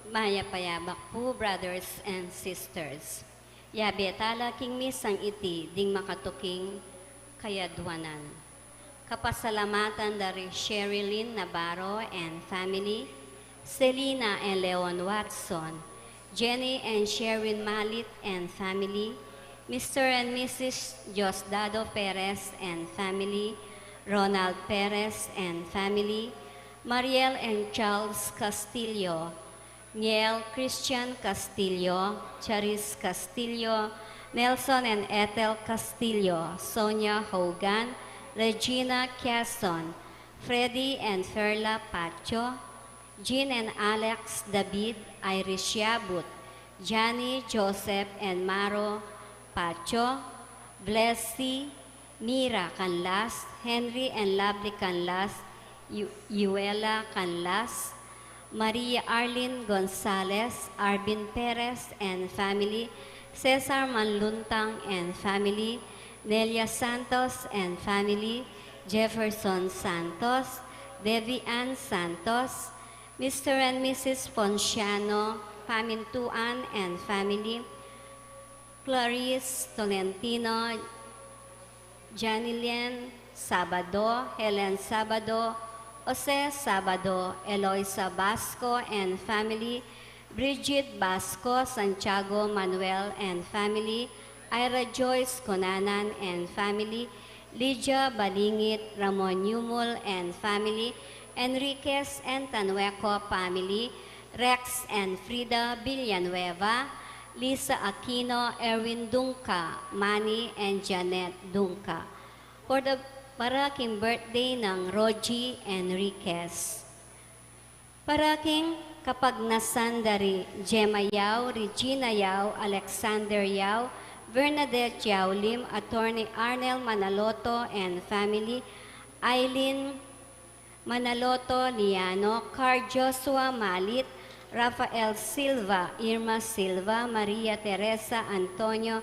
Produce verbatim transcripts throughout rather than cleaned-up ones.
Mayap a yabak pu, brothers and sisters. Yabe tala king misang iti ding makatuking kayadwanan. Kapasalamatan da ri Sherilyn Navarro and family, Selina and Leon Watson, Jenny and Sherwin Malit and family, Mister and Missus Diosdado Perez and family, Ronald Perez and family, Mariel and Charles Castillo, Niel Christian Castillo, Charis Castillo, Nelson and Ethel Castillo, Sonia Hogan, Regina Kiason, Freddy and Ferla Pacho, Jean and Alex David, Irish Yabut, Johnny, Joseph and Maro Pacho, Blessy, Mira Canlas, Henry and Lovely Canlas, Yu-, Yuela Canlas, Maria Arlene Gonzalez, Arvin Perez and family, Cesar Manluntang and family, Nelia Santos and family, Jefferson Santos, Debbie Ann Santos, Mister and Missus Ponciano Pamintuan and family, Clarice Tolentino, Janilyn Sabado, Helen Sabado, Jose Sabado, Eloisa Basco and family, Bridget Basco, Santiago Manuel and family, Ira Joyce Conanan and family, Lydia Balingit, Ramon Yumul and family, Enriquez and Tanueco family, Rex and Frida Villanueva, Lisa Aquino, Erwin Dunca, Manny and Janet Dunca. For the, para king birthday nang Rogie Enriquez. Para king kapagnasan da ri Gemma Yao, Regina Yao, Alexander Yao, Bernadette Yao Lim, Attorney Arnel Manaloto and family, Eileen Manaloto Liano, Carl Joshua Malit, Rafael Silva, Irma Silva, Maria Teresa Antonio,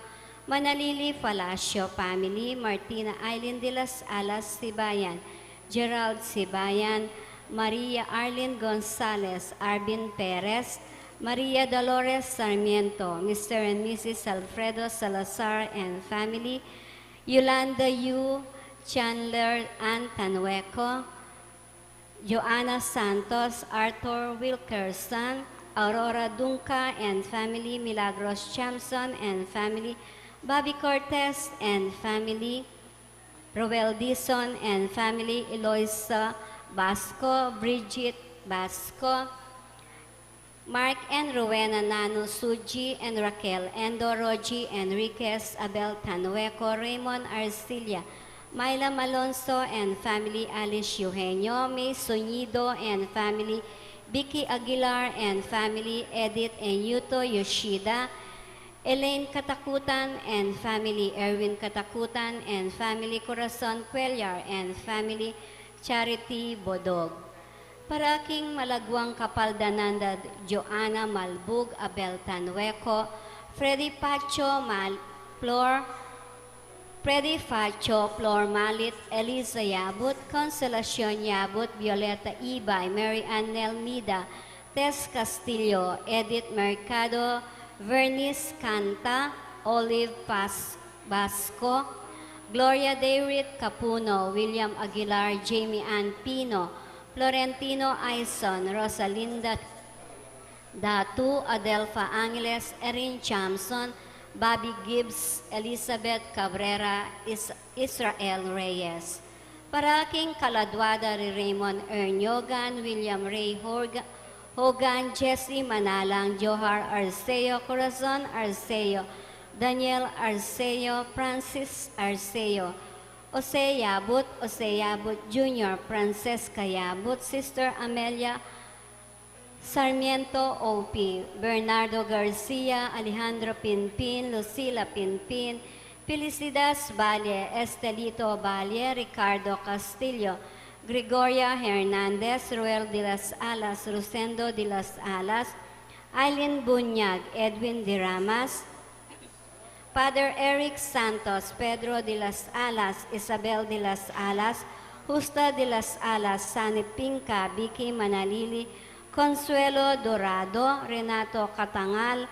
Manalili Palacio family, Martina Eileen de las Alas Sibayan, Gerald Sibayan, Maria Arlene Gonzalez, Arvin Perez, Maria Dolores Sarmiento, Mister and Missus Alfredo Salazar and family, Yolanda Yu, Chandler Ann Tanueco, Joanna Santos, Arthur Wilkerson, Aurora Dunca and family, Milagros Chamson and family, Bobby Cortez and family, Roel Dizon and family, Eloisa Basco, Bridget Basco, Mark and Rowena Nano Suji and Raquel Endo, Rogie Enriquez, Abel Tanueco, Raymond Arcilla, Myla Malonzo and family, Alice Eugenio, May Sonido and family, Vicky Aguilar and family, Edith and Yuto Yoshida, Elaine Katakutan and family, Erwin Katakutan and family, Corazon Cuellar and family, Charity Bodog. Para king malagwang kapaldanan da Joanna Malbug, Abel Tanueco, Freddy Pacho Mal-, Flor, Freddy Pacho, Flor Malit, Eliza Yabut, Consolacion Yabut, Violeta Ibay, Mary Ann Nelmida, Tess Castillo, Edith Mercado, Vernice Canta, Olive Pas-, Basco, Gloria Dayrit Capuno, William Aguilar, Jamie Ann Pino, Florentino Aison, Rosalinda Datu, Adelfa Angeles, Erin Chamson, Bobby Gibbs, Elizabeth Cabrera, Is-, Israel Reyes. Para king kaladwa da ri Raymond Ernyogan, William Ray Horga-, Hogan, Jesse Manalang, Johar Arceo, Corazon Arceo, Daniel Arceo, Francis Arceo, Jose Yabut, Jose Yabut Junior, Francesca Yabut, Sister Amelia Sarmiento O P, Bernardo Garcia, Alejandro Pinpin, Lucila Pinpin, Felicidad Valle, Estelito Valle, Ricardo Castillo, Gregoria Hernandez, Ruel de las Alas, Rosendo de las Alas, Aileen Bunyag, Edwin de Ramas, Father Eric Santos, Pedro de las Alas, Isabel de las Alas, Justa de las Alas, Sani Pinca, Vicky Manalili, Consuelo Dorado, Renato Catangal,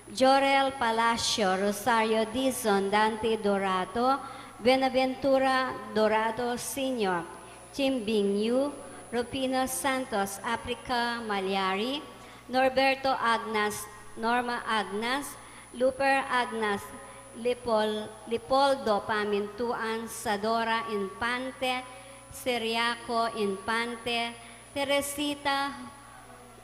Jorel Palacio, Rosario Dizon, Dante Dorado, Buenaventura Dorado Senior, Jim Bing Yu, Rufino Santos, Africa Malyari, Norberto Agnas, Norma Agnas, Luper Agnas, Lipol-, Lipoldo Pamintuan, Sadora Infante, Seriaco Infante, Teresita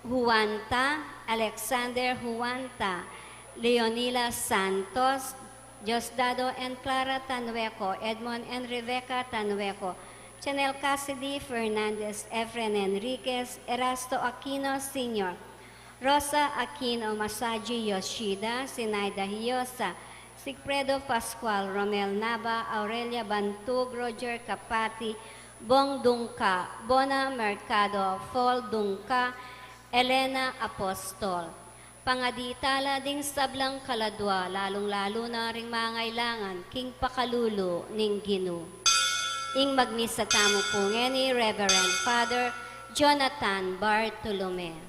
Huanta, Alexander Huanta, Leonila Santos, Diosdado and Clara Tanueco, Edmond and Rebecca Tanueco, Chanel Cassidy Fernandez, Efren Enriquez, Erasto Aquino Senior, Rosa Aquino, Masaji Yoshida, Sinaida Hiosa, Sigfredo Pascual, Romel Nava, Aurelia Bantug, Roger Capati, Bong Dungca, Bona Mercado, Fall Dungca, Elena Apostol. Pangadi tala ding sablang kaladua, lalung-lalu na ring mangailangan king pakalulu ning Ginu. Ing magmisa tamu pu ngeni, Reverend Father Jonathan Bartolome.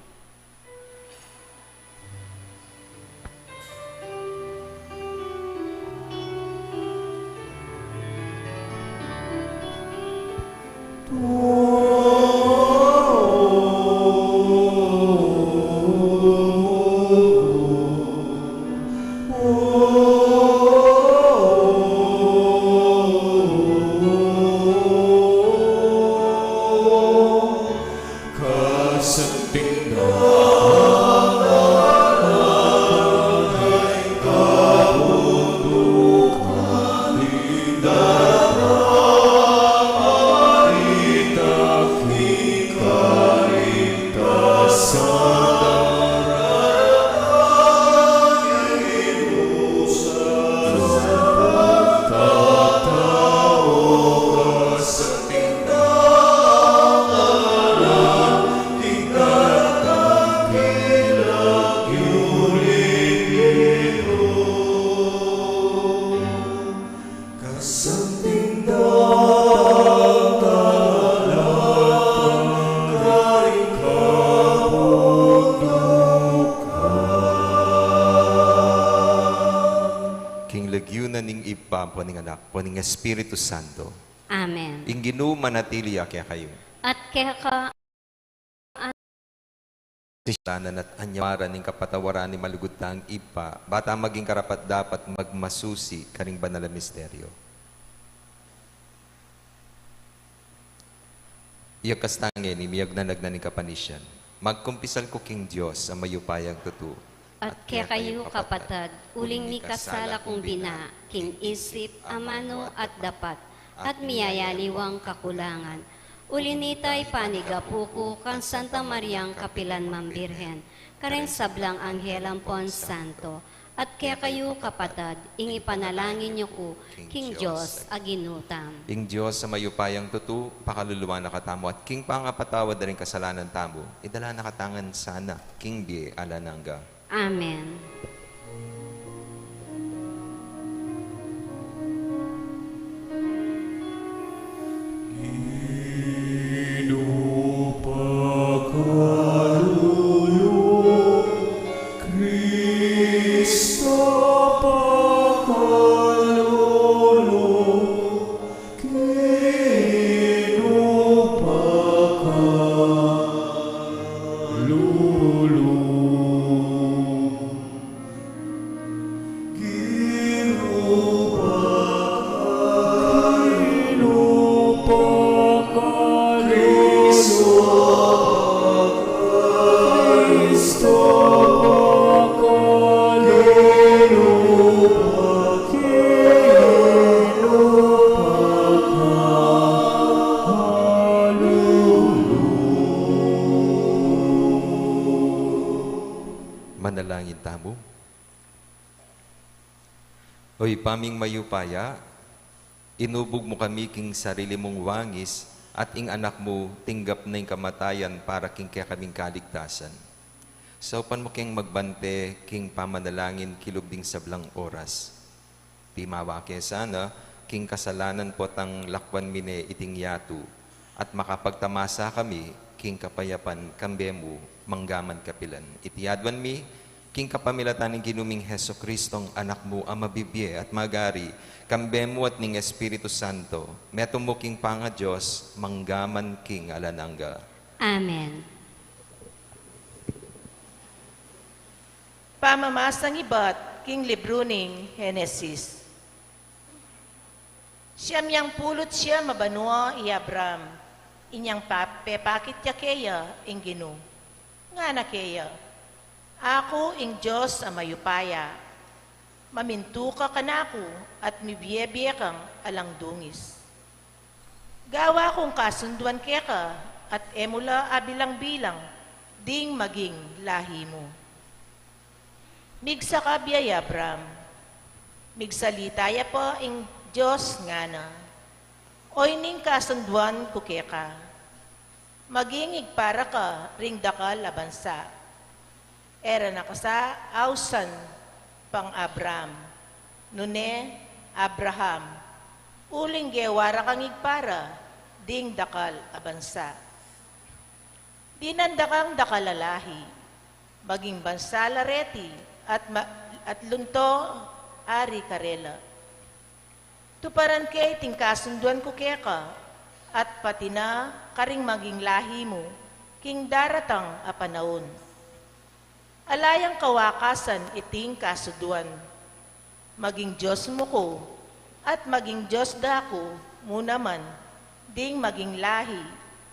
King lagyu na ning Ibpa, ampo ning Anak, ampo ning Espiritu Santo. Amen. Ing Ginu manatili ya kekayu. At keka. Sisilanan at anyawaran ing kapatawaran ning malugud tang Ibpa, ba ta maging karapat-dapat magmasusi karing banal a misteryo. Iyakas ta ngeni, miyagnanag na ning kapanisian. Magkumpisal ku king Dios a mayupayang tutu. At kekayu, kapatad, uling mikasala kung bina, king isip, amanu, at dapat, at miyayaliwang kakulangan. Uli nita, ipanigapu ku kang Santa Mariang kapilan man Birhen, kareng sablang anghel ampon santo, at kekayu, kapatad, ing ipanalangin yu ku king Dios a Ginu tamu. Ing Dios a mayupayang tutu, pakaluluan na katamu, at king pangapatawad da ring kasalanan tamu, idala na katamu ngan sana king bie alang angga. Amen. Ginu pakalulu, Kristo pakalulu, Ginu pakalulu. Manalangin tamu. O Ibpa ming mayupaya, inubug mu kami king sarili mung wangis, at ing Anak mu tinggap na ing kamatayan para king kekaming kaligtasan. Saupan mu keng magbante king pamanalangin kilub ding sablang oras. Timawa ke sana king kasalanan potang lakwan mi ne iting yatu, at makapagtamasa kami king kapayapan, kambe mu, mangga man kapilan. Iti aduan mi, king kapamilatan ning Ginu ming Jesucristo, Anak mu, a mabibie at magari, kambe mu at ning Espiritu Santo, metung mu king pangaDios, mangga man king alang angga. Amen. Pamamasang ibat king libru ning Henesis. Siyam yang pulu't siyam a banua i Abram, inyang pa-, pepakit ya keya ing Ginu. Ngana keya, "Aku ing Dios a mayupaya. Mamintu ka kanaku at mibie-bie kang alang dungis. Gawa kung kasunduan keka at e mu la abilang-bilang ding maging lahi mu." Migsakab ya i Abram. Migsalita ya pa ing Dios, ngana, "Oyni ing kasunduan ku keka. Maging igpara ka ring dakal a bansa." E ra na ka sa ausan pang Abram, nune Abraham, uling gewa ra kang igpara ding dakal a bansa. Dinan da kang dakal a lahi, maging bansa la reti, at ma-, at lunto ari karela. Tuparan ke iting kasunduan ku keka, at pati na karing maging lahi mu king daratang a panaun. Ala yang kawakasan iting kasunduan. Maging Dios mu ku, at maging Dios da ku mu naman ding maging lahi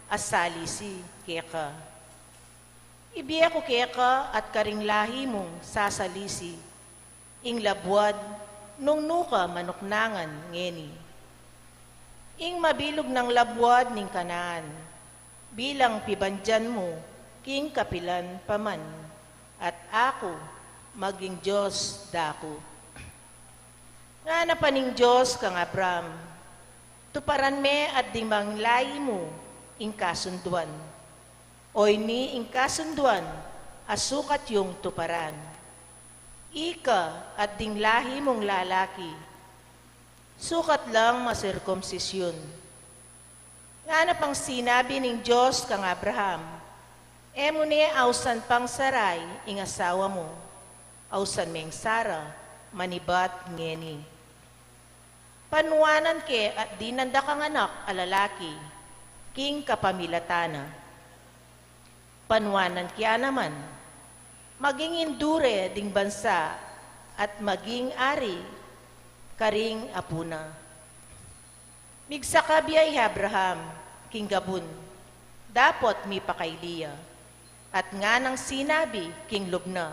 a salisi keka. Ibie ku keka at karing lahi mung sasalisi ing labuad nung nuka manuknangan ngeni, ing mabilug nang labuad ning Kanaan, bilang pibandian mu king kapilan pa man, at aku maging Dios da ku. Ngana pa ning Dios kang Abram, "Tuparan me at ding maging lahi mu ing kasunduan. Oyni ing kasunduan a sukat yung tuparan. Ika at ding lahi mung lalaki, sukat lang masirkumsisyun." Ngana pang sinabi ning Dios kang Abraham, "E mu ne ausan pang Sarai ing asawa mu. Ausan meng Sara manibat ngeni. Panuanan ke at dinan da kang anak a lalaki king kapamilatan na. Panuanan ke ya naman, maging indu re ding bansa at maging ari karing apu na." Migsakab ya i Abraham king gabun, dapot mipakaili ya, at nganang sinabi king lub na,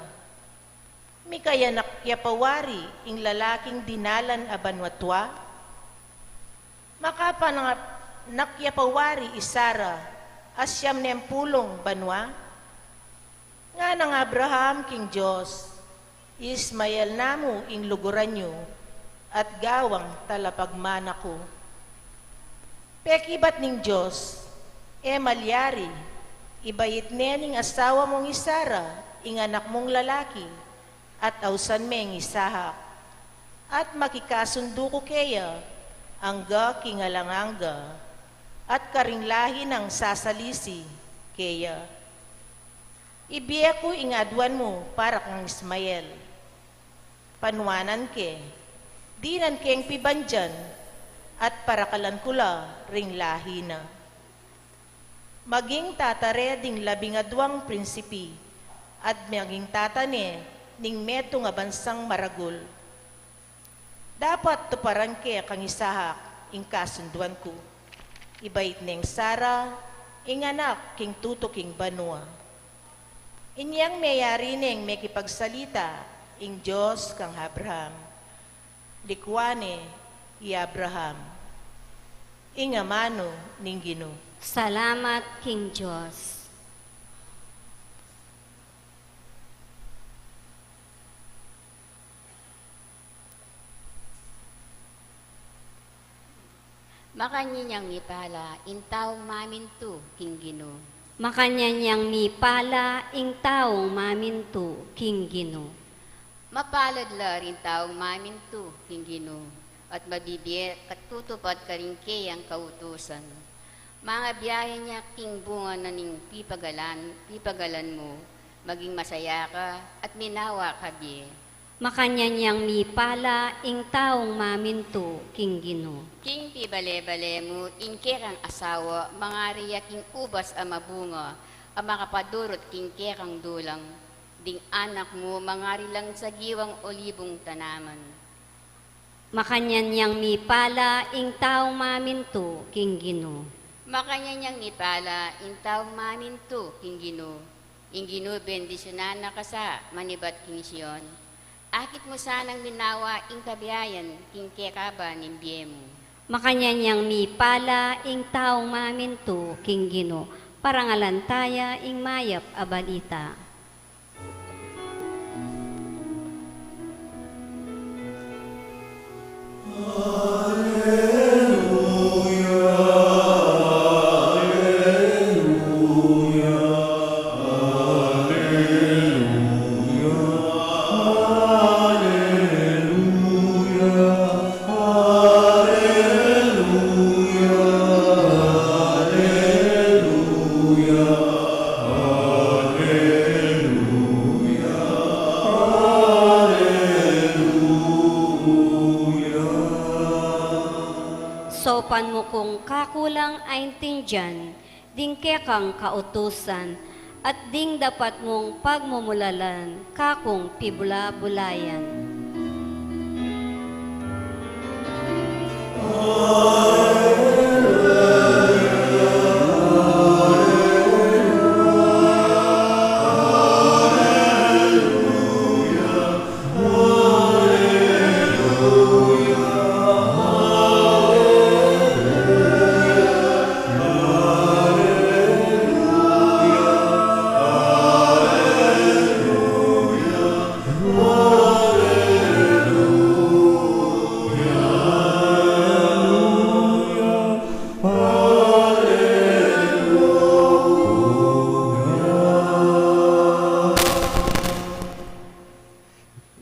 "Mikayanak ya pa wari ing lalaking dinalan a banua tua? Makapanganak ya pa wari i Sara a siyam neng pulung banua?" Nganang Abraham king Dios, "Ismael na mu ing luguran yu, at gawang talapagmana ku." Pekibat ning Dios, "E malyari, ibait ne ning asawa mung i Sara ing anak mung lalaki, at ausan meng Isaac, at makikasundu ku keya angga king alang angga, at karing lahi nang sasalisi keya. Ibie ku ing aduan mu para kang Ismael. Panuanan ke, dinan keng pibandian, at parakalan ku la ring lahi na. Maging tata re ding labing aduang prinsipi, at maging tata ne ning metung a bansang maragul. Dapat tuparan ke kang Isaac ing kasunduan ku. Ibait neng Sara ing anak king tutuking banua." Inyang meyari neng mekipagsalita ing Dios kang Abraham, likwan ne i Abraham ing amanu ning Ginu. Salamat king Dios. Makanyan yang mipala ing taung mamintu king Ginu. Makanyan yang mipala ing taung mamintu king Ginu. Mapalad la ring taung mamintu king Ginu, at mabibie at tutupad karing keyang kautusan. Mangabiayan ya king bunga na ning pipagalan, pipagalan mu, maging masaya ka at minawa ka bie. Makanyan yang mipala ing taung mamintu king Ginu. King pibale-bale mu ing kekang asawa, mangari ya king ubas a mabunga, a makapadurut king kekang dulang. Ding anak mu, mangari lang sagiwang olibung tanaman. Makanyan yang mipala ing taung mamintu king Ginu. Makanyan yang mipala ing taung mamintu king Ginu. Ing Ginu bendisyunan na ka sa manibat king Sion. Akit mu sanang minawa ing kabiayan king kekaba ning bie mu. Makanyan yang mipala ing taung mamintu king Ginu. Parangalan taya ing mayap a balita. Saupan mu kung kakulang a intindian ding kekang kautusan, at ding dapat mung pagmumulalan kakung pibula-bulayan.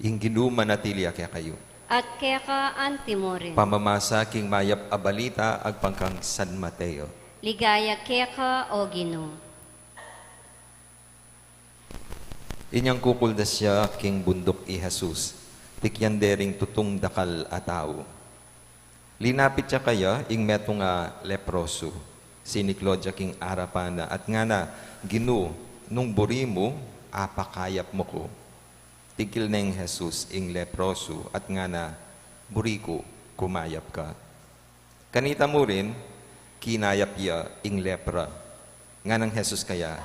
Ing Ginu manatili ya kekayu. At keka antimurin. Pamamasa king mayap a balita agpang kang San Mateo. Ligaya keka, O Ginu. Inyang kukuldas ya king bunduk i Jesus, tikyan de ring tutung dakal a tau. Linapit ya kaya ing metung a leprosu, siniklaud ya king arapan na at ngana, "Ginu, nung buri mu, apakayap mu ku." Tigil neng Jesus ing leprosu at ngana, "Buri ku, kumayap ka." Kanita murin, kinayap ya ing lepra. Nganang Jesus kaya,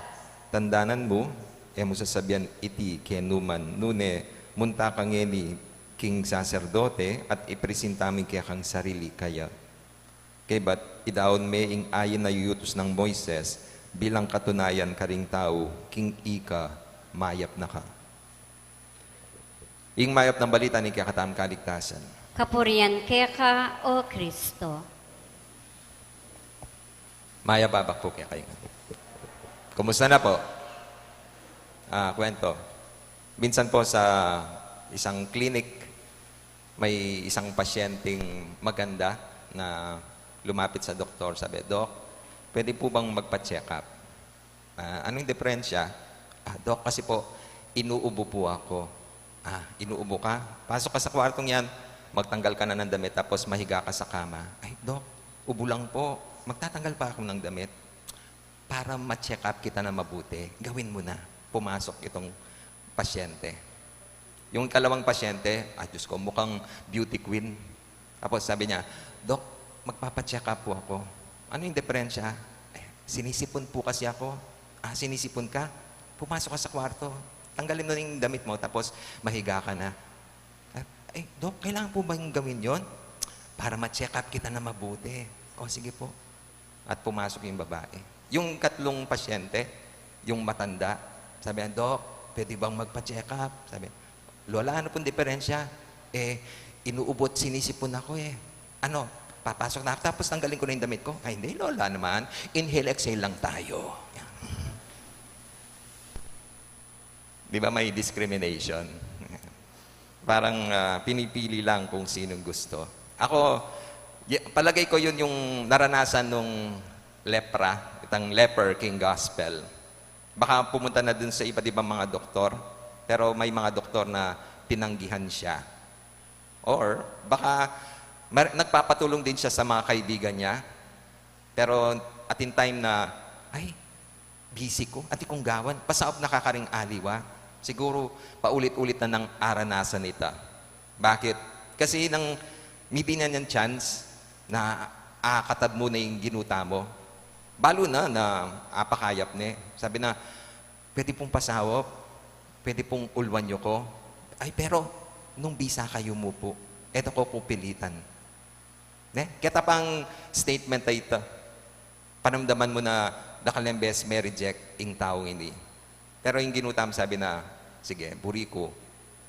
"Tandanan mu, e mu sasabian iti kenu man, nune munta ka ngeni king saserdote at ipresinta mu ing kekang sarili kaya." Kaybat, idaun me ing ayin a yutus nang Moises bilang katunayan karing tau king ika mayap na ka. Ing mayap nang balita ning kekatamung kaligtasan. Kapurian keka, O Kristo. Mayap a abak pu kekayu. Kumusta na po? Ah, kwento. Minsan po sa isang clinic, may isang pasyenteng maganda na lumapit sa doktor. Sabi, "Dok, pwede po bang magpa-check up?" Ah, "Anong diferensya?" "Ah, Dok, kasi po, inuubo po ako." "Ah, inuubo ka? Pasok ka sa kwartong yan, magtanggal ka na ng damit, tapos mahiga ka sa kama." "Ay, Dok, ubo lang po. Magtatanggal pa ako ng damit." "Para ma-check up kita na mabuti, gawin mo na." Pumasok itong pasyente. Yung ikalawang pasyente, ah, Diyos ko, mukhang beauty queen. Tapos sabi niya, "Dok, magpapa-check up po ako." "Ano yung diferensya?" "Eh, sinisipon po kasi ako." "Ah, sinisipon ka? Pumasok ka sa kwarto. Tanggalin mo na yung damit mo, tapos mahiga ka na." "Eh, Dok, kailangan po ba yung gawin yon?" "Para ma-check up kita na mabuti." "O, sige po." At pumasok yung babae. Yung katlong pasyente, yung matanda, sabi niya, "Dok, pwede bang magpa-check up?" Sabi, "Lola, ano pong diferensya? Eh, inuubo at sinisipon ako eh. Ano, papasok na ako tapos tanggalin ko na yung damit ko?" "Ay, hindi, Lola naman. Inhale, exhale lang tayo." Yan. Di ba may discrimination? Parang, ah, pinipili lang kung sinong gusto. Ako, y-, palagay ko yun yung naranasan nung lepra, itang leper king gospel. Baka pumunta na dun sa iba't ibang mga doktor, pero may mga doktor na tinanggihan siya. Or baka mar- nagpapatulong din siya sa mga kaibigan niya, pero atin time na, "Ay, busy ku, atin kung gawan, pasaup na ka karing aliwa." Siguro paulit-ulit na nang aranasan ita. Bakit? Kasi nang mibie na niyang chance na akatad mu na ing ginu tamu, balu na na apakayap ne. Sabi na, "Pwede pung pasaup, pwede pung ulwan yu ku. Ay, pero nung bisa kayu mu pu, e da ku pupilitan." Ne? Keta pang statement a ita, panamdaman mu na dakal neng beses me-reject ing taung ini. Pero ing ginu tamu sabi na, "Sige, buri ku,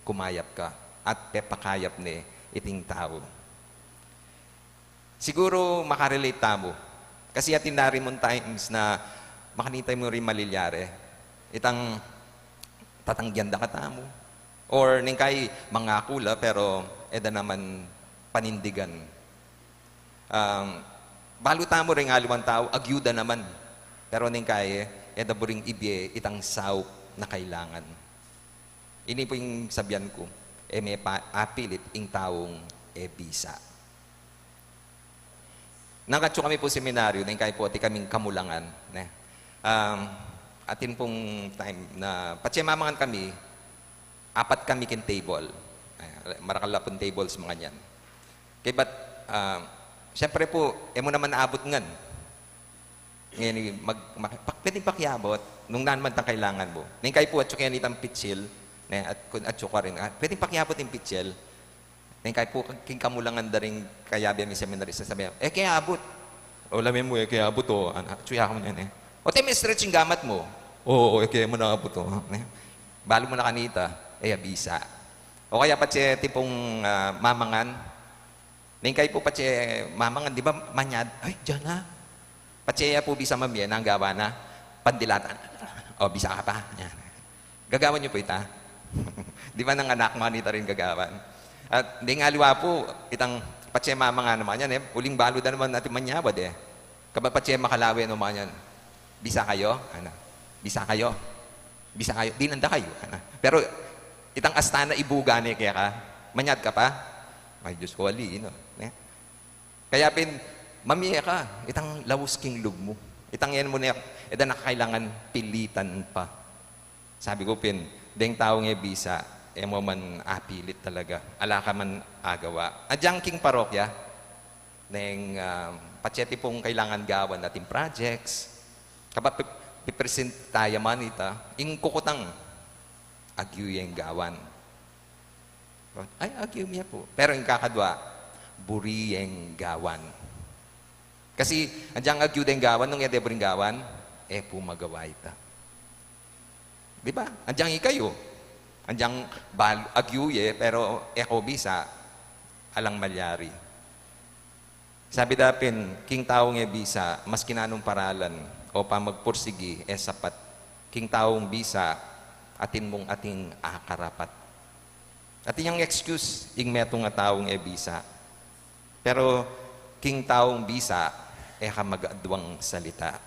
kumayap ka." At pepakayap ne iting tau. Siguro makarelate tamu. Kasi atin da rin mung times na makanita mu rin malilyari. Itang tatanggian da katamu. Or neng kai mangaku la, pero e da naman panindigan. Um, balu tamu ring aliwang tau, agyu da naman. Pero neng kai, e da buring ibie itang saup na kailangan. Ini pu ing sabian ku, e me pa apilit ing taung e bisa. Nang atsu kami pu seminaryo, neng kai pu atin kaming kamulangan, ne? Um, atin pung time na patse mamangan kami, apat kami king table. Ay, marakal la pung tables manganyan. Kaybat, ah, siyempre pu, e mu naman aabut ngan. Ngeni, mag, mag, pak-, pwedeng pakiabut, nung nanu man itang kailangan mu. Neng kai pu, atsu ke nitang pitsil, ne, at kung atsu ka rin, ah, pwedeng pakiabut ing pitsil. Neng kai pu, king kamulangan da ring kayabe ming seminarista, sabi, "E ke abut." "O, lawen mu, e ke abut, o." Ana, atsu ya ku nyan, e. "O, te me stretch ing gamat mu." "O, e ke mu na abut, o." Ne? Balu mu na kanita, e, bisa. O kaya patse tipung, ah, mamangan, neng kai pu patse mamangan, di ba, manyad? "Ay, diyan na." Patse ya pu bisa mamie, nanu ing gawa na? Pandilatan. "O, bisa ka pa." Yan. Gagawan yu pu ita? Di ba nang anak, makanita rin gagawan? At deng aliwa pu, itang patse mamangan naman yan, e. Uling balu da naman atin manyawad, e. Kabat patse makalawe naman yan. "Bisa kayu?" Ana. "Bisa kayu? Bisa kayu? Dinan da kayu?" Ana. Pero itang asta na ibuga ne keka, "Manyad ka pa?" "Ay, Diyos ku, ali, no?" Ne? Kaya pin, mamie ka, itang laus king lub mu. Itang yan mu ne, e da na kailangan pilitan pa. Sabi ku pin, deng taung e bisa, e mu man apilit talaga. Ala ka man agawa. Adyang king parokya, neng, ah, patse tipung kailangan gawan atin projects, kabat pi-, pipresenta ya man ita, ing kukutang, agyu yeng gawan. Ay, agyu mi ya pu. Pero ing kakadwa, buri yeng gawan. Kasi, adyang agyu deng gawan, nung e de buring gawan, e pu magawa ita. Di ba? Adyang ikayu. Adyang bal-, agyu ye, pero e ko bisa, alang malyari. Sabi da pin, king taung e bisa, maski nanung paralan o pamagpursigi, e sapat. King taung bisa, atin mung ating akarapat. Atin yang excuse ing metung a taung e bisa. Pero king taung bisa, e ka mag-adwang salita.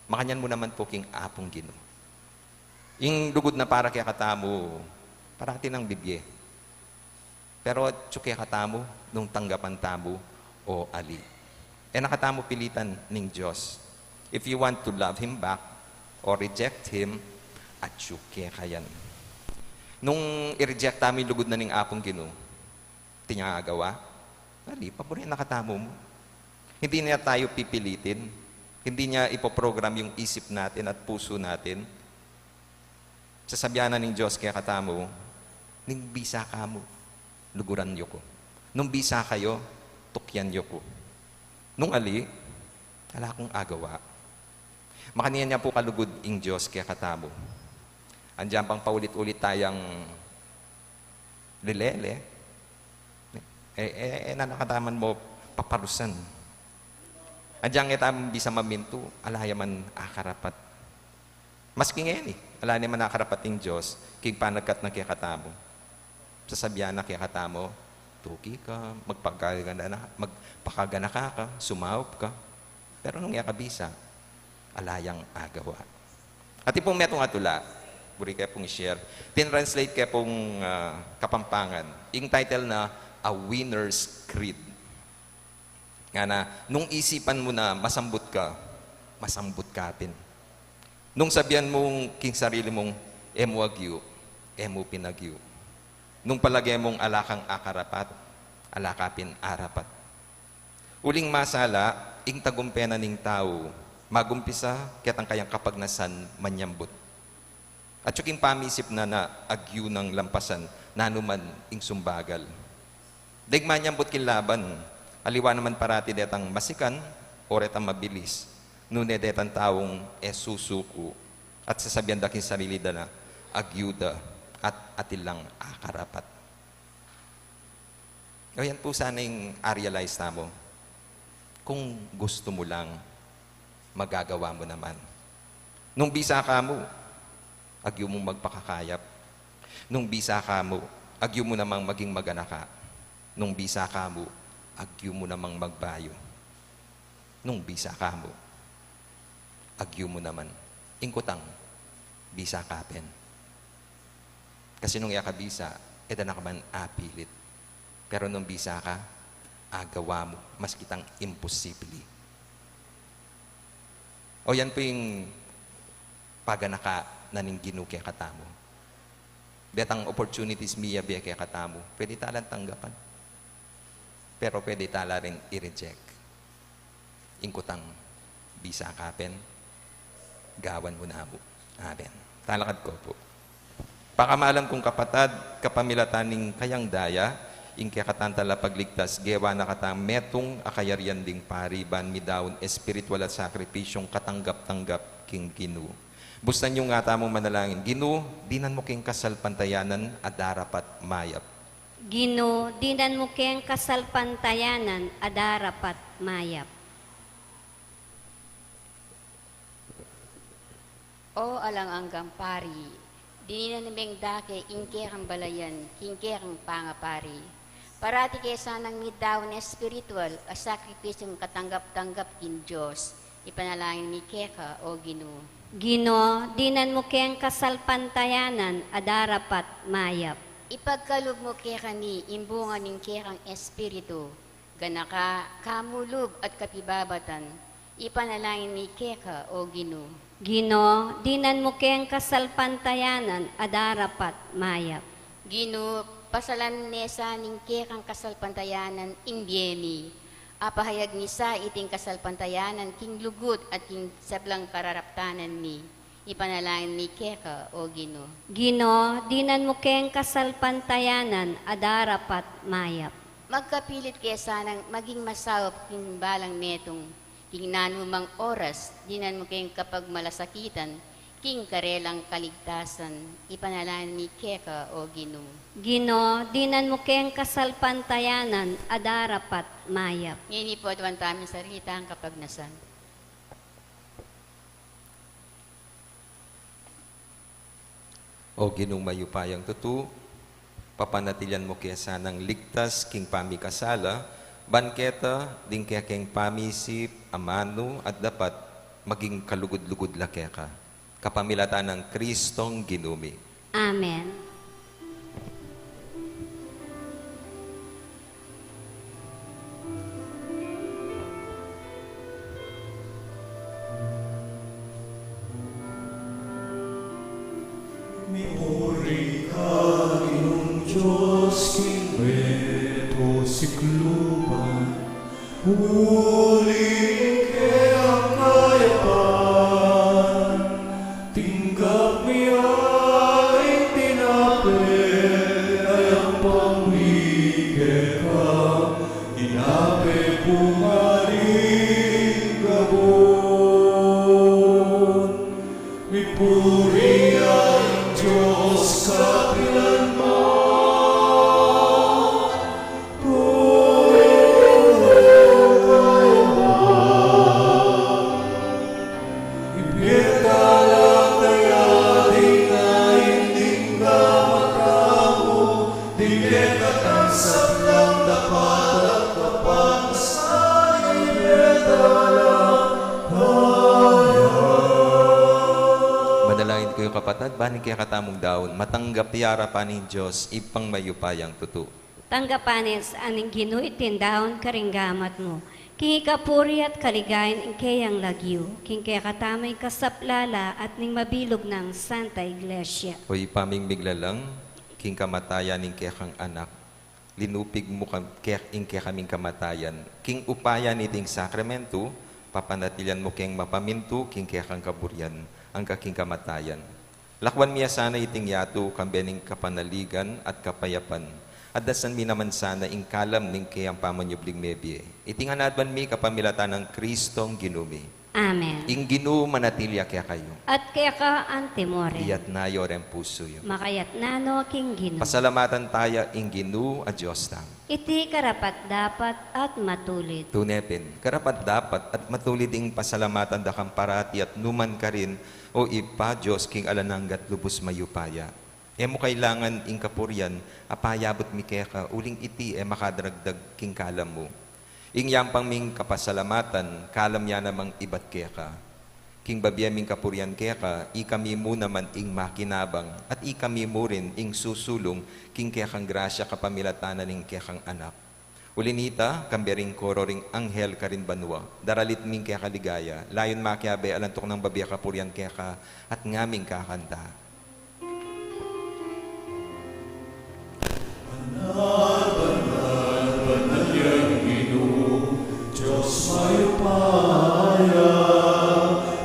Makanyan mu naman pu king Apung Ginu. Ing lugud na para kekatamu, parati nang bibie. Pero atsu kekatamu nung tanggapan tamu o ali. E na katamu pilitan ning Dios. If you want to love Him back or reject Him, atsu keka yan. Nung i-reject tamu ing lugud na ning Apung Ginu, atin yang agawa, ali, paburen na katamu mu. Hindi niya tayo pipilitin. Hindi niya ipoprogram yung isip natin at puso natin. Sasabian na ning Dios kekatamu, "Nung bisa kamu, luguran yu ku. Nung bisa kayu, tukyan yu ku. Nung ali, ala kung agawa." Makanyan ya pu kalugud ing Dios kekatamu. Andiyan pang paulit-ulit tayang lilele. E, e, e, na nakataman mu paparusan. Adyang e tamu bisa mamintu, ala ya man akarapat. Maski ngeni, ala ne man akarapat ing Dios, king panagkat na kekatamu. Sasabian na kekatamu, tuki ka, magpakagana, magpakaganaka ka, sumaup ka. Pero nung e ka bisa, ala yang agawa. At ipung metung a tula, buri ke pung i-share. Tinranslate ke pung, ah, Kapampangan. Ing title na, A Winner's Creed. Ngana, nung isipan mu na masambut ka, masambut ka pin. Nung sabian mu king sarili mung, e mu agyu, e mu pin agyu. Nung palage mung ala kang akarapat, ala ka pin arapat. Uling masala, ing tagumpe na ning tau, magumpisa ketang kayang kapagnasan manyambut. At king pamisip na na agyu nang lampasan, nanu man ing sumbagal. Deng manyambut king laban, aliwa naman parati detang masikan o retang mabilis, nune detang taung e susuku, at sasabian da king sarili da na agyu da at atin lang akarapat. O yan pu sana ing a-realize tamu. Kung gustu mu lang, magagawa mu naman. Nung bisa ka mu, agyu mung magpakakayap. Nung bisa ka mu, agyu mu namang maging maganaka. Nung bisa ka mu, agyu mu namang magbayu. Nung bisa ka mu, agyu mu naman. Ing kutang, bisa ka pin. Kasi nung e ka bisa, e da na ka man apilit. Pero nung bisa ka, agawa mu, maski tang imposible. O yan pu ing paganaka na ning Ginu kekatamu. Detang opportunities miyabe kekatamu, pwede ta lang tanggapan. Pero pwede ta la rin i-reject. Ing kutang, bisa ka pin, gawan mu na mu. Amen. Talakad ku pu. Pakamalan kung kapatad, kapamilatan ning kayang daya, ing kekatang talapagligtas, gewa na katang metung a kayarian ding pari, ban midaun espiritual a sakripisyung katanggap-tanggap king Ginu. Bustan yu nga tamung manalangin, Ginu, dinan mu keng kasalpantayanan a darapat mayap. Ginu, dinan mu keng kasalpantayanan a darapat mayap. O alang anggang pari, dinan meng dake ing kekang balayan king kekang pangapari. Parati ke sanang midaun espiritual a sakripisyung katanggap-tanggap king Dios. Ipanalangin mi keka, O Ginu. Ginu, dinan mu keng kasalpantayanan a darapat mayap. Ipagkalub mu kekami ing bunga ning kekang Espiritu, ganaka, kamulub at kapibabatan. Ipanalangin mi keka, O Ginu. Ginu, dinan mu keng kasalpantayanan a darapat mayap. Ginu, pasalan me sa ning kekang kasalpantayanan ing bie mi. Apahayag mi sa iting kasalpantayanan king lugud at king sablang kararaptanan mi. Ipanalangin mi keka, O Ginu. Ginu, dinan mu keng kasalpantayanan a darapat mayap. Magkapilit ke sanang maging masaup king balang metung, king nanumang oras, dinan mu keng kapagmalasakitan, king karelang kaligtasan. Ipanalangin mi keka, O Ginu. Ginu, dinan mu keng kasalpantayanan a darapat mayap. Ngeni pu, aduan tamung sarili tang kapagnasan. O Ginung mayupayang tutu, papanatilian mu ke sanang ligtas king pamikasala, ban keta ding kekeng pamisip, amanu at dapat maging kalugud-lugud la keka. Kapamilatan nang Kristong Ginu mi. Amen. Mipuri ka, Ginung Dios, king metung sikluban. Uli ning kekang kayapan, tinggap mi ya ing tinape, a yang pamikeka, tinape bunga ning gabun. Mipuri ya ing Dios kapilan man. Puri kaya. Ibie ta la kaya ding ain ding gamat tamu, ding kekatang sablang dapat at kapantasan, ibie ta la. Kapatad, ban ing kekatamung daun, matanggap ya arapan ning Dios, Ibpang mayupayang tutu. Tanggapan na sa ning Ginu iting daun karing gamat mu, king ikapuri at kaligayan ning keyang lagyu, king kekatamung kasaplalan at ning mabilug nang Santa Iglesia. O Ibpa ming miglalang, king kamatayan ning kekang Anak, linupig mu kam-, ke-, ing kekaming kamatayan. King upaya niting sakramentu, papanatilian mu keng mapamintu, king kekang kaburian, angga king kamatayan. Lakuan mi ya sana iting yatu, kambe ning kapanaligan at kapayapan. At dasan mi naman sana ing kalam ning keyang pamanyubling mebie. Iti ngan aduan mi kapamilatan nang Kristong Ginu mi. Amen. Ing Ginu manatili ya kekayu. At keka antimurin. Iyatna yu reng pusu yu. Makayatna no king Ginu. Pasalamatan taya ing Ginu a Dios tamu. Iti karapat-dapat at matulid. Tune pin, karapat-dapat at matulid ing pasalamatan da kang parati at nukarin man, O Ibpa, Dios king alang angga at lubus mayupaya. E mu kailangan ing kapurian a payabut mi keka, uling iti e makadragdag king kalam mu. Ing yampang ming kapasalamatan, kalam ya namang ibat keka. King babie ming kapurian keka, ikami mu naman ing makinabang, at ikami mu rin ing susulung king kekang grasya kapamilatan na ning kekang Anak. Uli nita, kambe ring koro ring anghel karin banua, daralit ming keka ligaya, layun makiabe alang tuknang babie kapurian keka, at ngaming kakanta. Banal, banal, banal yang Ginu, Dios mayupaya,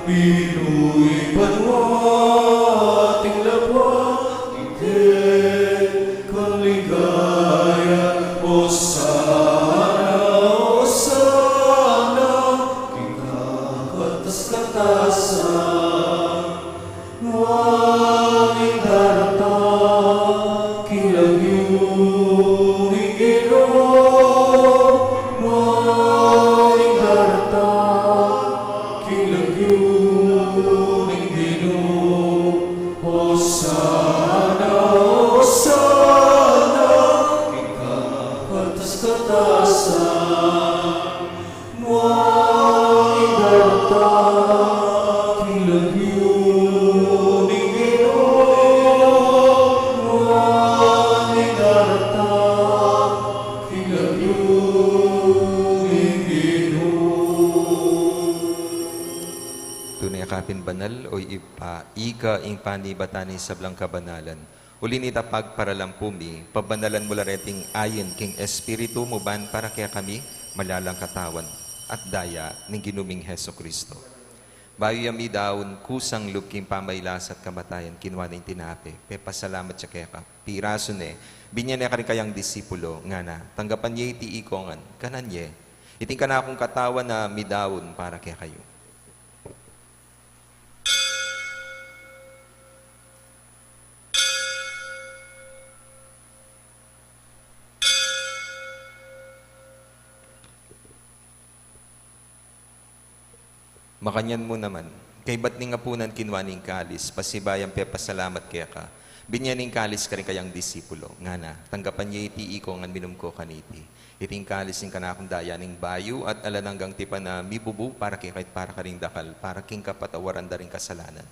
binuhi banua at ing labwa, iti kang ligaya. Osana, Osana, king kakatas-katasan. Nuan ing daratang king lagyu ning Ginu, nuan ing daratang king lagyu ning Ginu. Osana, Osana, king kakatas-katasan. Nuan ing daratang king lagyu ning Ginu, nuan ing daratang king lagyu ning Ginu. Tune ka pin banal, O Ibpa, ika ing panibatan ning sablang kabanalan. Uli nita pagparalampu mi, pabanalan mu la reting ain king Espiritu mu ban para kekami malalang katawan at daya ning Ginu ming Jesucristo. Bayu ya midaun kusang lub king pamailasa at kamatayan, kinua ne ing tinape, pepasalamat ya keka, pirasu ne, binye ne karing kayang disipulo, ngana, tanggapan ye iti ikong ngan, kanan ye, iti ing kanakung katawan a midaun para kekayu. Makanyan mu naman, kaybat ning apunan kinua ne ing kalis, pasibayu yang pepasalamat keka, binye ne ing kalis karing kayang disipulo, ngana, tanggapan ye iti ikong ngan, minum ko kaniti. Iti ing kalis ning kanakung daya ning bayu at alang anggang tipan a mibubu para kekayu at para karing dakal, para king kapatawaran da ring kasalanan.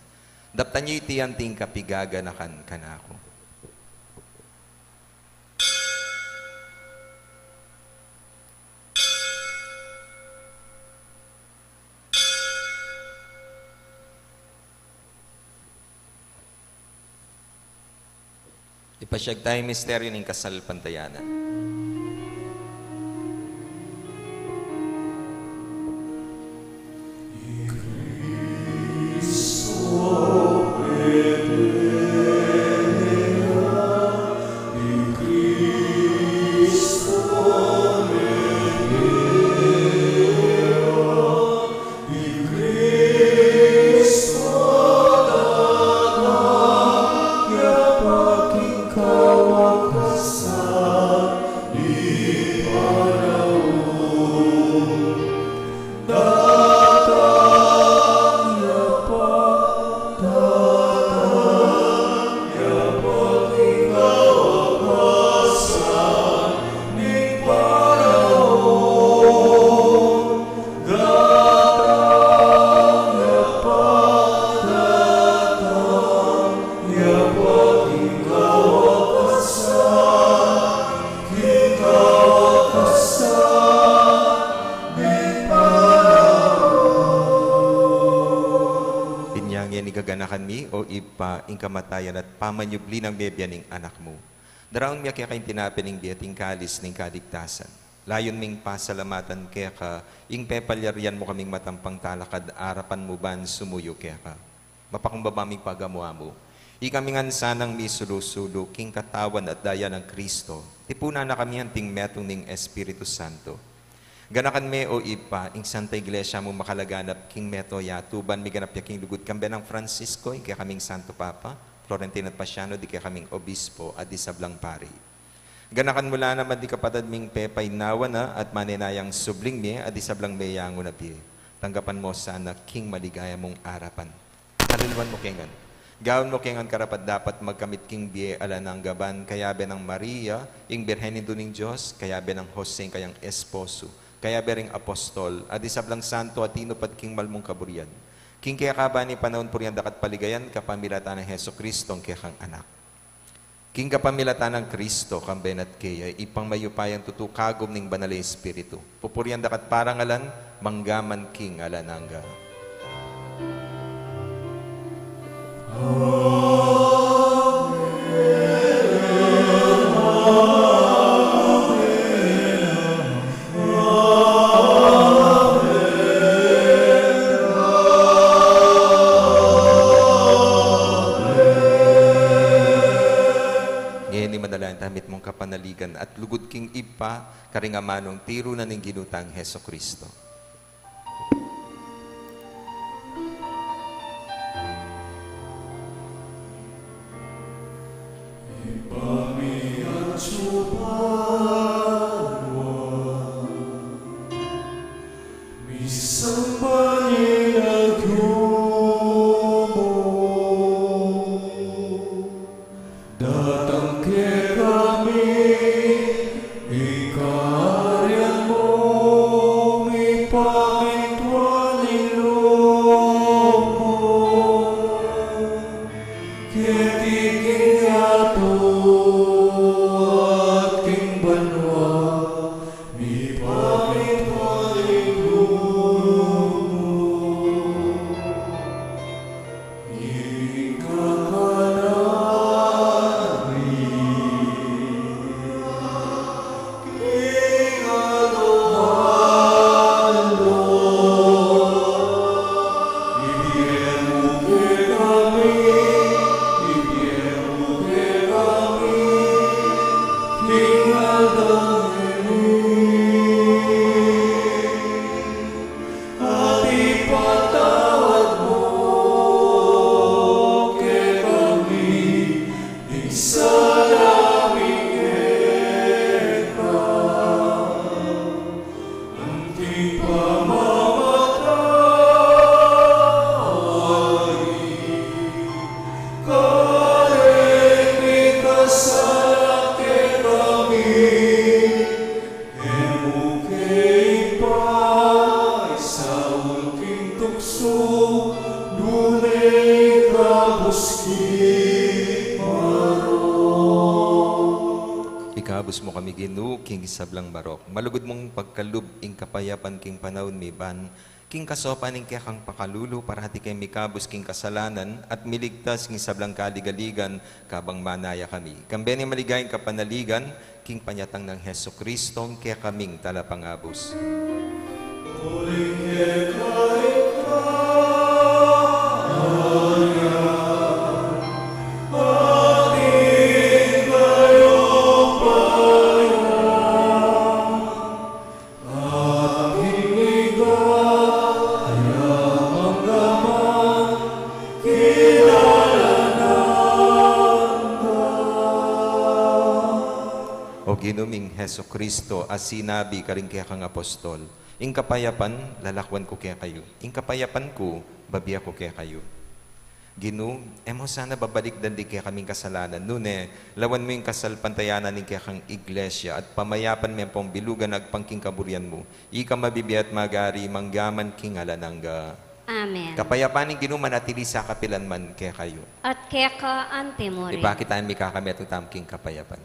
Daptan ye iti anting kapigaganakan kanaku. Ipasyag taya ing misteryu ning kasalpantayanan. I Kristu datang ya pa king kawakasan, mi, o Ibpa, ing kamatayan at pamanyubli nang mebie ning Anak mu. Daraun mi keka ing tinape ning bie at ing kalis ning kaligtasan. Layun ming pasalamatan keka ing pepalyarian mu kaming matampang talakad arapan mu ban sumuyu keka. Mapakumbaba ming pagamu-amu. Ikami ngan sanang misulu-sulu king katawan at daya nang Kristo. Tipunan na kami anting metung ning Espiritu Santo. Ganakan me, o Ibpa, ing Santa Iglesia mu makalaganap king mabilug a yatu ban miganap ya king lugud, kambe nang Francisco, ing kekaming Santo Papa, Florentino at Paciano, ding kekaming Obispo, at ding sablang pari. Ganakan mu la naman ding kapatad ming pepainawa na at manenayang subling mie, at ding sablang meyangu na bie. Tanggapan mu sana king maligaya mung arapan. Kaluluan mu ke ngan. Gawan mu ke ngan karapat-dapat magkamit king bie alang angga ban kayabe nang Maria, ing Birhen Indu ning Dios, kayabe nang Jose, ing kayang esposo, kayabe ring apostol, at ding sablang santo a tinupad king mal mung kaburian. King keka ban ing panaun purian da ka at paligayan kapamilatan nang Jesucristo, ing kekang Anak. King kapamilatan nang Kristo, kambe na at keya, Ibpang mayupayang tutu, kagum ning Banal a Espiritu, pupurian da ka at parangalan, mangga man king alang angga. Ngeni manalangin tamu mitmung kapanaligan at lugud king Ibpa, karing amanung tiru na ning Ginu tang Jesucristo. Ibpa mi atsu ka banua, misamban ya ing lagyu mu, datang kekami ing kayarian mu, mipamintuan ing lub mu keti king yatu at king banua. Mipamintuan ing lub mu. Ing kakanan mi king aldo-aldo ibie mu kekami, ibie mu kekami king aldo ngeni. At ipatawad mu kekami ding sala mi keka, anti pamamatawad mi kareng mikasala kekami. E mu ke paisaul king tuksu, nune ikabus king marok. Ikabus mu kami, Ginu, king sablang marok. Malugud mung pagkalub ing kapayapan king panaun mi ban king kasaupan ning kekang pakalulu, parati keng mikabus king kasalanan at miligtas king sablang kaligaligan, kabang manaya kami. Kambe ning maligayang kapanaligan, king panyatang nang Jesucristo, ing kekaming Talapangabus. Uling keka ing kayarian, at ing kayupayan, at ing ligaya mangga man king alang angga. O Ginu ming Jesucristo, a sinabi karing kekang apostol, "Ing kapayapan lalakwan ku kekayu, ing kapayapan ku babie ku kekayu." Ginu, e mu sana babalikdan ding kekaming kasalanan, nune lawan mu ing kasalpantayanan ning kekang Iglesia at pamayapan me ampong bilugan agpang king kaburian mu. Ika mabibie at magari mangga man king alang angga. Amen. Kapayapan ning Ginu manatili sa kapilan man kekayu. At keka anti murin. Ipakit tamu ing mikakametung tamu king kapayapan.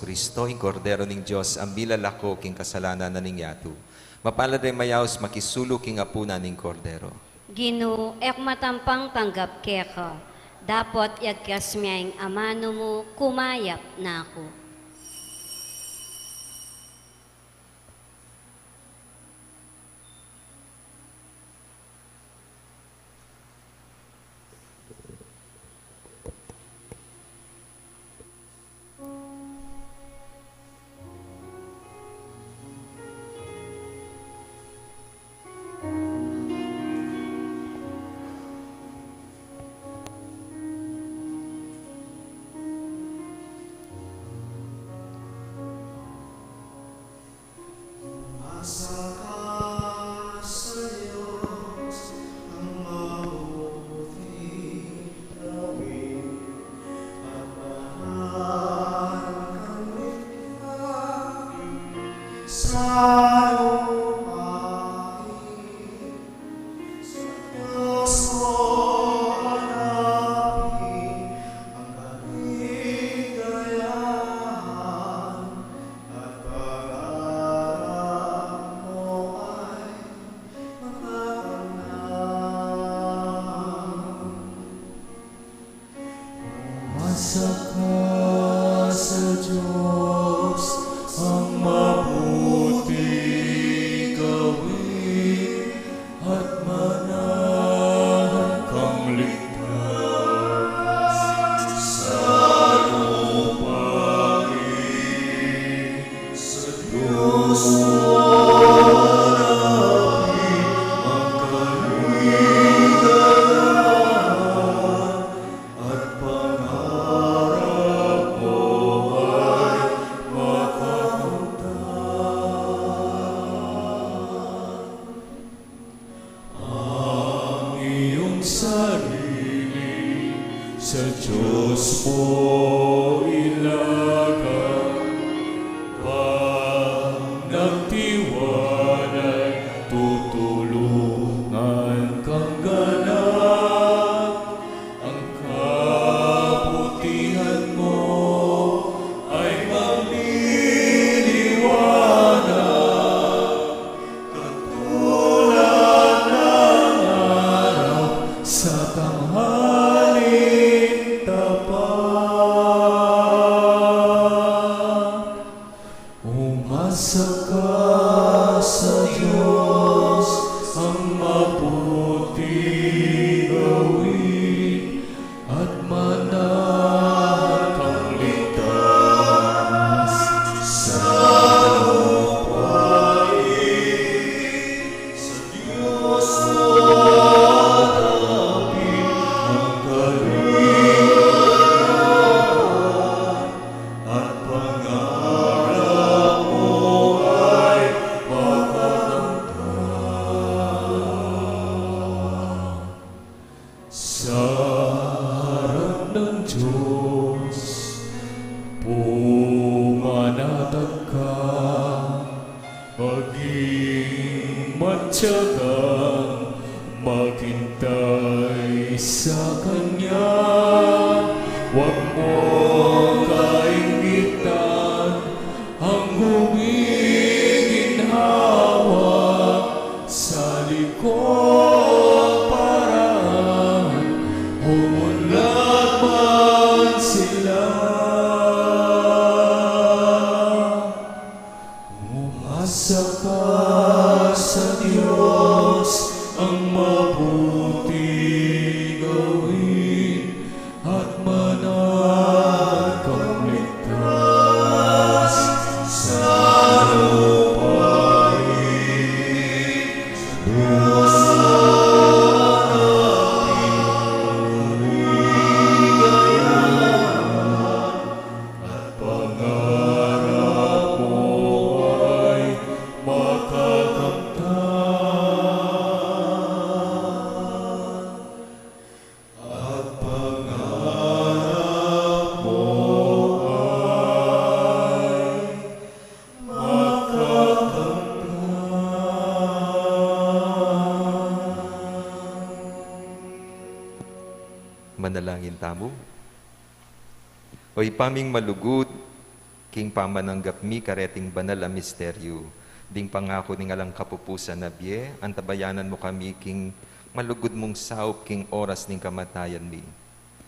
Kristo, ing Kordero ning Dios, a milalako king kasalanan na ning yatu. Mapalad ring mayaus makisalu king apunan ning Kordero. Ginu, e ku matampang tanggap keka, dapot yagkas me ing amanu mu, kumayap na ku. Umasaka sa Dios ang mabuti gawin at manahan kang ligtas sa lupain. Sa Dios manalangin ang kaligayahan at pangarap mo ay makakamtan. Ang iyong sarili sa Diyos mo ilagak, panagtiwala'y tutulungan kang ganap. Ang kabutihan mo ay magliliwanag, katulad ng araw sa tanghaling tapat. Umasaka sa Diyos ang mabuti gawin at manahan kang ligtas sa lupain. Sa Diyos mo itapin ang kaligayahan at pangarap mo ay makakamtan. Sa harap ng Diyos, pumanatag ka, maging matyagang maghintay sa Kanya. Huwag mong kaingitan ang humihinhawa sa likong paraan, umunlad man sila. Umasaka sa Diyos ang mabuti gawin at manahan kang ligtas sa lupain. Sa Diyos mo itapin ang kaligayahan at pangarap mo ay makakamtan. At pangarap mo ay makakamtan. Manalangin tamu. O Ibpa ming malugud, King pamananggap mi kareting banal a misteryu, ding pangaku ning alang kapupusan a bie, antabayanan mu kami king malugud mung saup king oras ning kamatayan mi.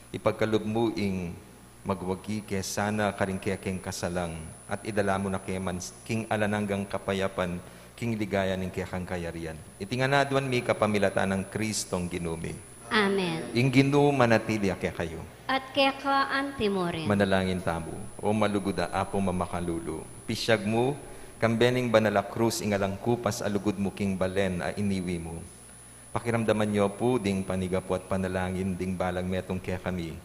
Ipagkalub mu ing magwagi ke sana karing kekeng kasalang, at idala mu na ke man king alang anggang kapayapan, king ligaya ning kekang kayarian. Iti ngan aduan mi kapamilatan nang Kristong Ginu mi. Amen. Ing Ginu manatili ya kekayu. At keka antimurin. Manalangin tamu. O malugud a Apu mamakalulu, pisyag mu, kambe ning banal a krus ing alang kupas a lugud mu king balen a iniwi mu. Pakiramdaman yu pu ding panigapu at panalangin ding balang metung kekami,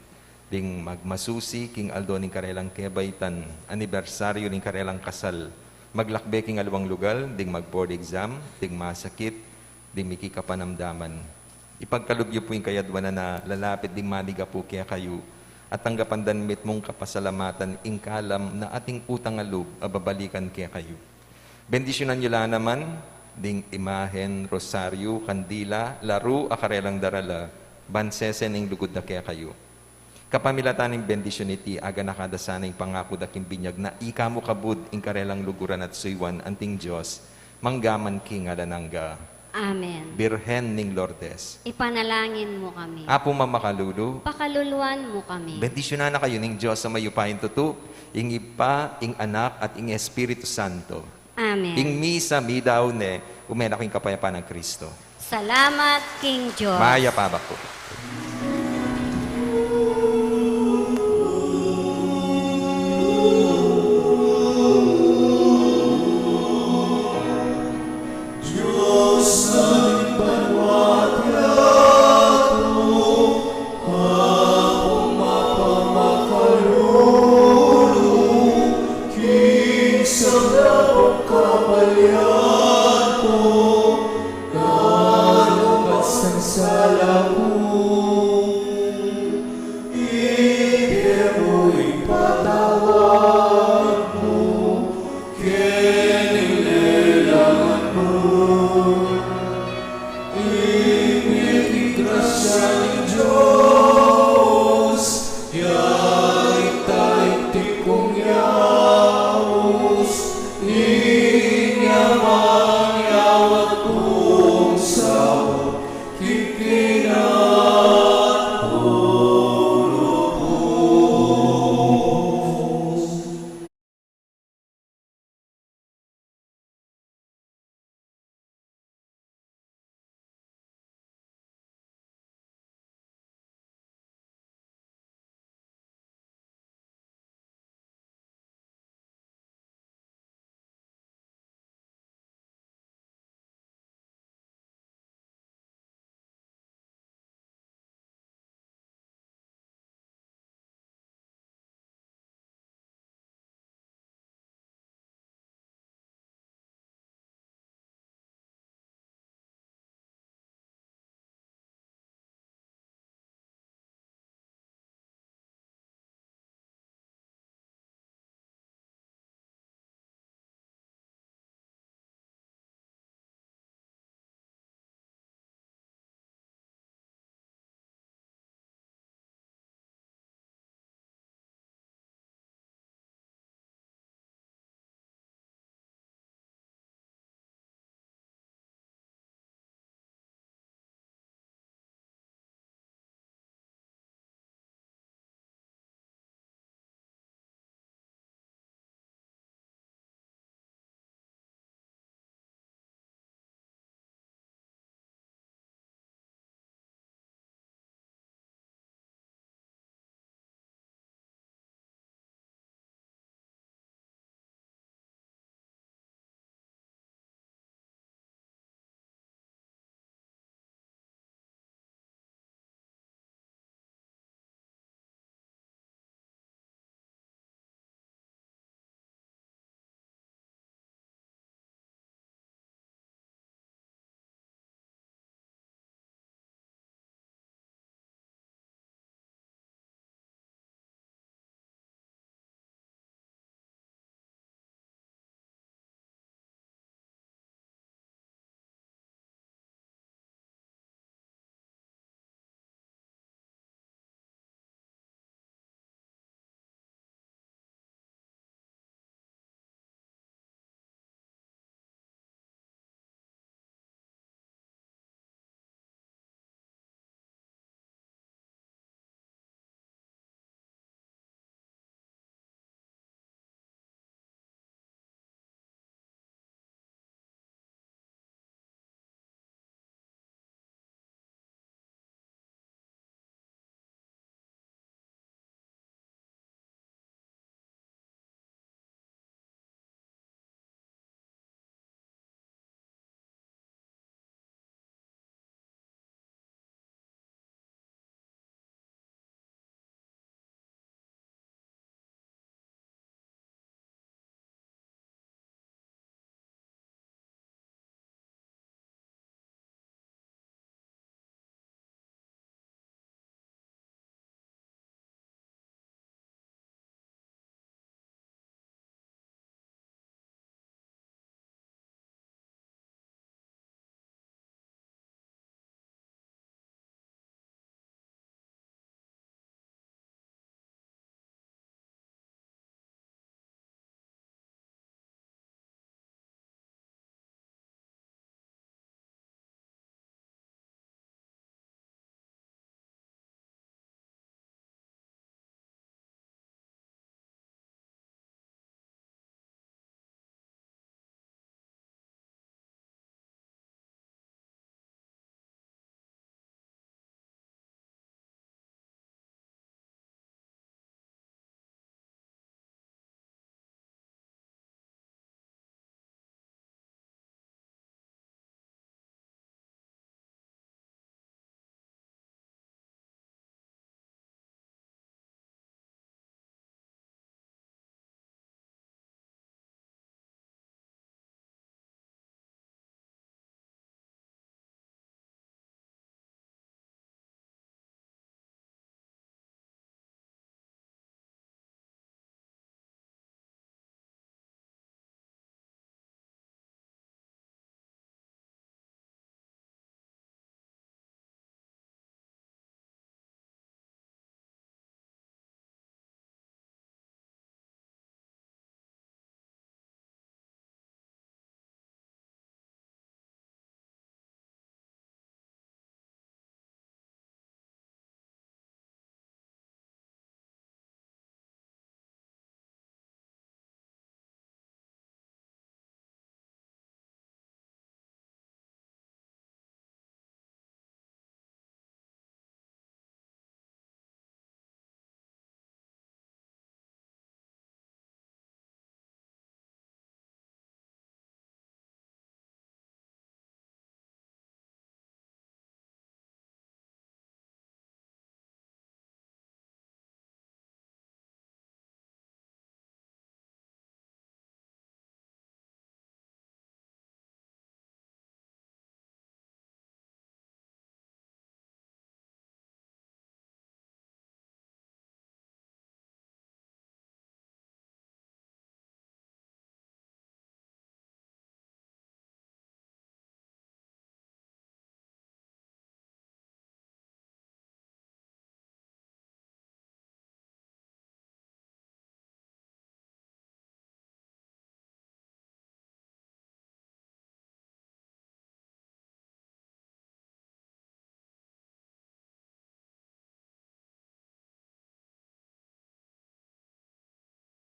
ding magmasusi king aldo ning karelang kebaitan, anibersaryu ning karelang kasal, maglakbe king aliwang lugal, ding mag-board exam, ding masakit, ding miki kapanamdaman. Ipagkalub yu pu ing kayaduanan a lalapit ding manigapu kekayu, at tanggapan da ning mitmung kapasalamatan ing kalam na ating utang a lub a babalikan kekayu. Bendisyunan yu la naman ding imahen, rosaryu, kandila, laru a karelang darala, ban sesen ing lugud da kekayu. Kapamilatan ning bendisyun iti, aganaka da sana ing pangaku da king binyag na ika mu kabud ing karelang luguran at suyuan anting Dios, mangga man king alang angga. Amen. Birhen ning Lourdes, ipanalangin mu kami. Apu mamakalulu, pakaluluan mu kami. Bendisyunan na kayu ning Dios a mayupayang tutu, ing Ibpa, ing Anak, at ing Espiritu Santo. Amen. Ing misa meyari ne, ume na kayu king kapayapan nang Kristo. Salamat king Dios. Mayap a abak pu.